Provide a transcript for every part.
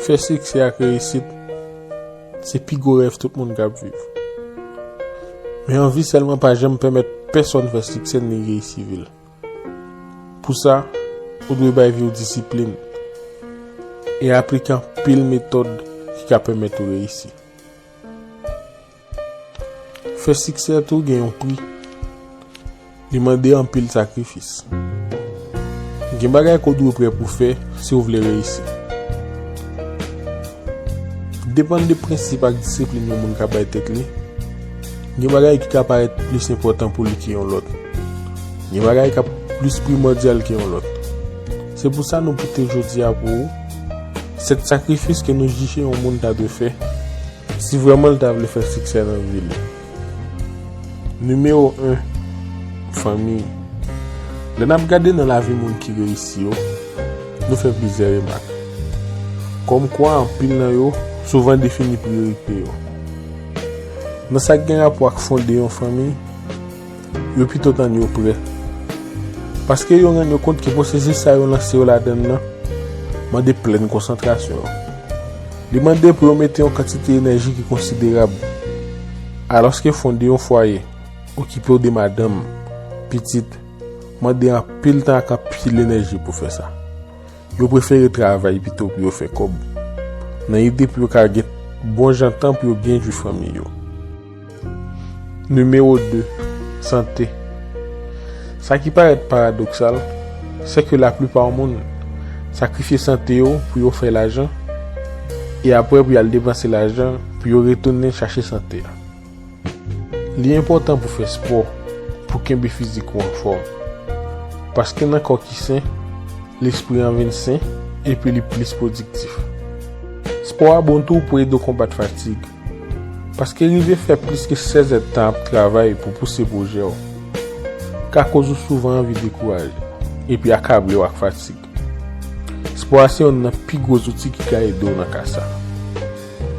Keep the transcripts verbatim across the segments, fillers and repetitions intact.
Fè siksè ak reyisit, se pi gwo rèv tout moun k ap viv. Men anvi sèlman pa janm pèmèt pèsonn fè siksè ni reyisi vi l. Pou sa, ou dwe bay vi w disiplin e aplike anpil metòd ki ka pèmèt ou reyisi. Fè siksè tou gen yon pri. Li mande anpil sakrifis. Gen bagay ke w dwe prè pou fè si w vle reyisi. Depann de prensip ak disiplin yon moun ka bay tèt li, gen bagay ki ka parèt plis enpòtan pou li ke yon lòt. Gen bagay k ap plis primòdyal ke yon lòt. Se pou sa nou pote jodi a pou ou, sèt sakrifis ke nou jije yon moun ta dwe fè si vrèman l ta vle fè siksè nan vi li. Nimewo en, fanmi. Lè n ap gade nan lavi moun ki reyisi yo, nou fè plizyè remak. Kòmkwa anpil nan yo souvan defini priyorite yo. Nan sa k gen rapò ak fonde yon fanmi, yo pito tann yo prè. Paske yo rann yo kont ke pwosesis sa yo lanse yo ladan l nan mande plèn konsantrasyon. Li mande pou yo mete yon kantite enèji ki konsiderab. Alòske fonde yon fwaye, okipe w de madanm, pitit, mande anpil tan ak anpil enèji pou fè sa. Yo prefere travay pito pou yo fè kòb nan ide pou yo ka gen bon jan tan pou yo byen jwi fanmi yo. Nimewo de, sante. Sa ki parèt paradoksal, se ke laplipa moun sakrifye sante yo pou yo fè lajan, e apre pou y al depanse lajan pou yo retounen chache sante a. Li enpòtan pou fè spò, pou kenbe fizik ou anfòm. Paske nan kò ki sen, lespri an vin sen, epi li plis pwodiktif. Spò a bon tou pou ede w konbat fatig. Paske rive fè plis ke sèz èdtan ap travay pou pouse pwojè w, ka koz ou souvan anvi dekouraje, epi akable w ak fatig. Spò a se youn nan pi gwo zouti ki ka ede w nan ka sa.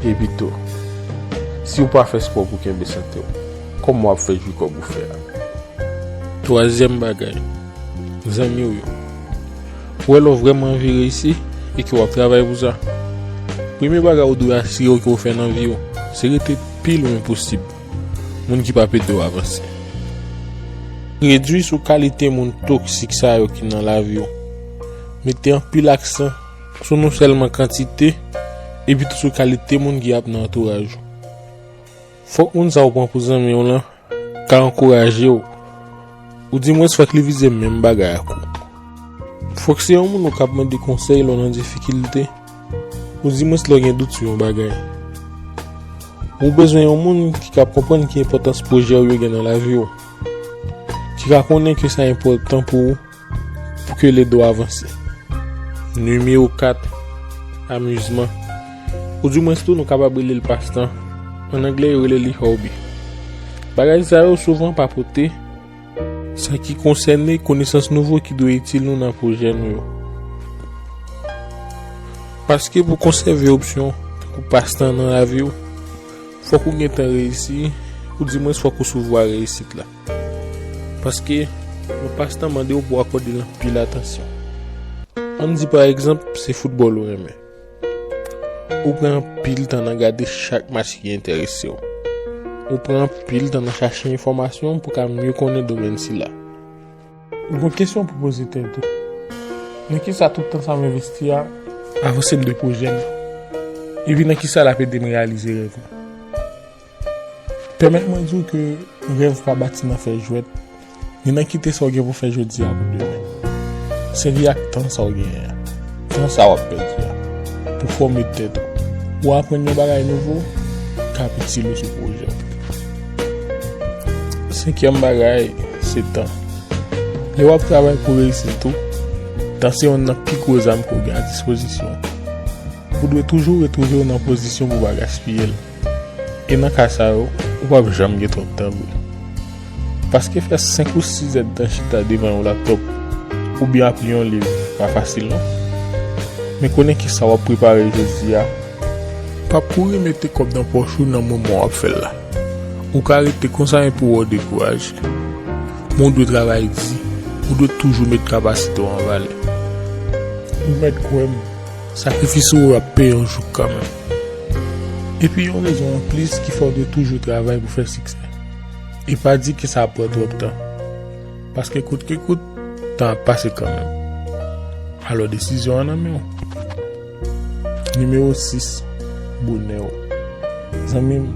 Epi tou, si w pa fè spò pou kenbe sante w, kòman w ap fè jwi kòb ou fè a? Twazyèm bagay, zanmi w yo. Ou wè lè w vrèman anvi reyisi e ke w ap travay pou sa, premye bagay ou dwe asire w ke w fè nan vi w, se rete pi lwen posib moun ki p ap ede w avanse. Redui sou kalite moun toksik sa yo ki nan lavi w. Mete anpil aksan sou non sèlman kantite, epi tou sou kalite moun ki ap nan antouraj ou. Fòk moun sa w pran pou zanmi w lan ka ankouraje w, oudimwens fòk li vize menm bagay ak ou. Fòk se yon moun ou kab mande konsèy lè w nan difikilte, oudimwens lè w gen dout sou yon bagay. Ou bezwen yon moun ki kab konprann ki enpòtans pwojè w yo gen nan lavi w, ki ka konnen ke sa enpòtan pou ou, pou ke l ede w avanse. Nimewo kat, amizman. Oudimwens tou nou kapab rele l pastan. An anglè yo rele li hobby. Bagay sa yo souvan pa pote sa ki konsène konesans nouvo ki dwe itil nou nan pwojè nou yo. Paske pou konsève opsyon tankou pastan nan lavi w, fòk ou gentan reyisi, oudimwens fòk ou sou vwa reyisit la. Paske yon pastan mande w pou w akòde l anpil atansyon. Ann di pa egzanp, se foutbòl ou renmen. Ou pran anpil tan nan gade chak match ki enterese w. Ou pran anpil tan nan chache enfòmasyon pou w ka mye konnen domèn sila. Ou gon kesyon pou poze tèt ou. Nan kisa tout tan sa m envesti a avanse m de pwojè m? Epi nan kisa l ap ede m reyalize rèv mwen? Pèmèt mwen di w ke rèv pa bati nan fè jwèt, ni nan kite sa w gen pou fè jodi a pou demen. Sèvi ak tan sa w genyen an, tan sa w ap pèdi a, pou fòme tèt ou, pou aprann yon bagay nouvo k ap itil ou sou pwojè w. Senkyèm bagay, se tan. Lè w ap travay pou reyisi tou, tan se yonn nan pi gwo zam ke w gen a dispozisyon w. Ou dwe toujou retwouve w nan pozisyon pou w pa gaspiye l. E nan ka sa yo, ou p ap janm gen twòp tan vre. Paske fè senk ou sis èdtan chita devan yon laptòp oubyen ap li yon liv pa fasil non. Men konnen kisa w ap prepare jodi a p ap kouri mete kòb nan pòch ou nan moman w ap fè l la. Ou ka rete konsa epi w wè w dekouraje. Men w dwe travay di, ou dwe toujou met kapasite w an valè. Ou mèt kwè m, Sakrifis ou yo ap peye yon jou kanmenm. Epi yon rezon anplis ki fè w dwe toujou travay pou fè siksè. E pa di ke sa ap pran twòp tan. Paske kout ke kout, tan ap pase kanmenm. Alò desizyon an nan men w. Nimewo sis, bonè w. Zanmi m,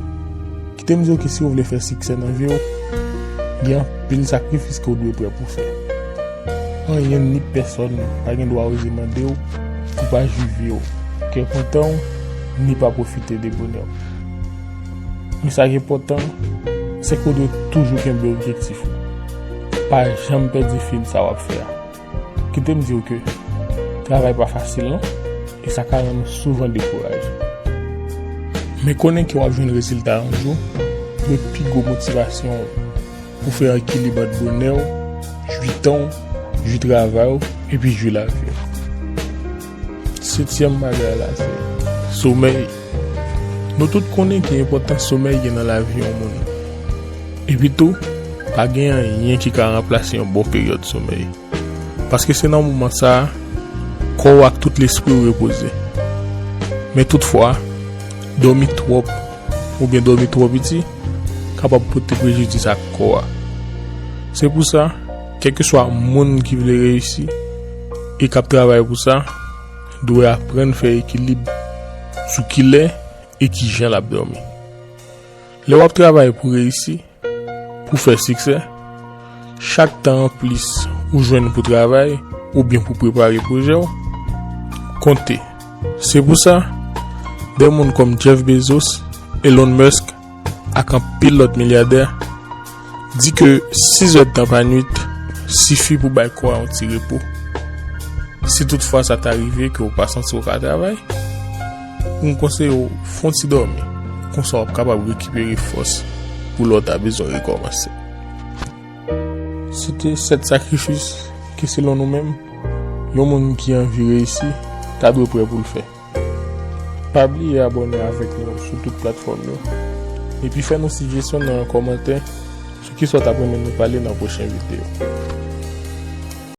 kite m di w ke si w vle fè siksè nan vi w, gen anpil sakrifis ke w dwe prè pou fè. Anyen ni pèsòn pa gen dwa oze mande w pou pa jwi vi w, ke kontan w, ni pa pwofite de bonè w. Men sa ki enpòtan, se ke w dwe toujou kenbe objektif ou. Pa janm pèdi fil sa w ap fè a. Kite m di w ke travay pa fasil non, e sa ka rann ou souvan dekouraje. Men konnen ke w ap jwenn rezilta yon jou, dwe pi gwo motivasyon w pou fè ekilib ant bonè w, jwi tan w, jwi travay w, epi jwi lavi w. Setyèm bagay la se somèy. Nou tout konnen ki enpòtans somèy gen nan lavi yon moun. Epi tou, pa gen anyen ki ka ranplase yon bon peryòd somèy. Paske se nan moman sa a, kò w ak tout lespri w repoze. Men toutfwa, dòmi twòp oubyen dòmi twò piti kapab pote prejidis ak kò a. Se pou sa, kèlkeswa moun ki vle reyisi e k ap travay pou sa, dwe aprann fè ekilib sou kilè e kijan l ap dòmi. Lè w ap travay pou reyisi, pou fè siksè, chak tan anplis ou jwenn pou travay oubyen pou prepare pwojè w, konte. Se pou sa, de moun kòm Jeff Bezos, Elon Musk ak anpil lòt milyadè di ke sis èdtan pa nwit sifi pou bay kò a yon ti repo. Si toutfwa sa ta rive ke w pa santi w ka travay, m konseye w fè yon ti dòmi. Konsa w ap kapab rekipere fòs pou lè w ta bezwen rekòmanse. Se te sèt sakrifis ke selon nou menm, yon moun ki anvi reyisi ta dwe prè pou l fè. Pa bliye abòne avèk nou sou tout platfòm yo. Epi fè nou sijesyon nan yon kòmantè sou kisa w t ap renmen nou pale nan pwochen videyo.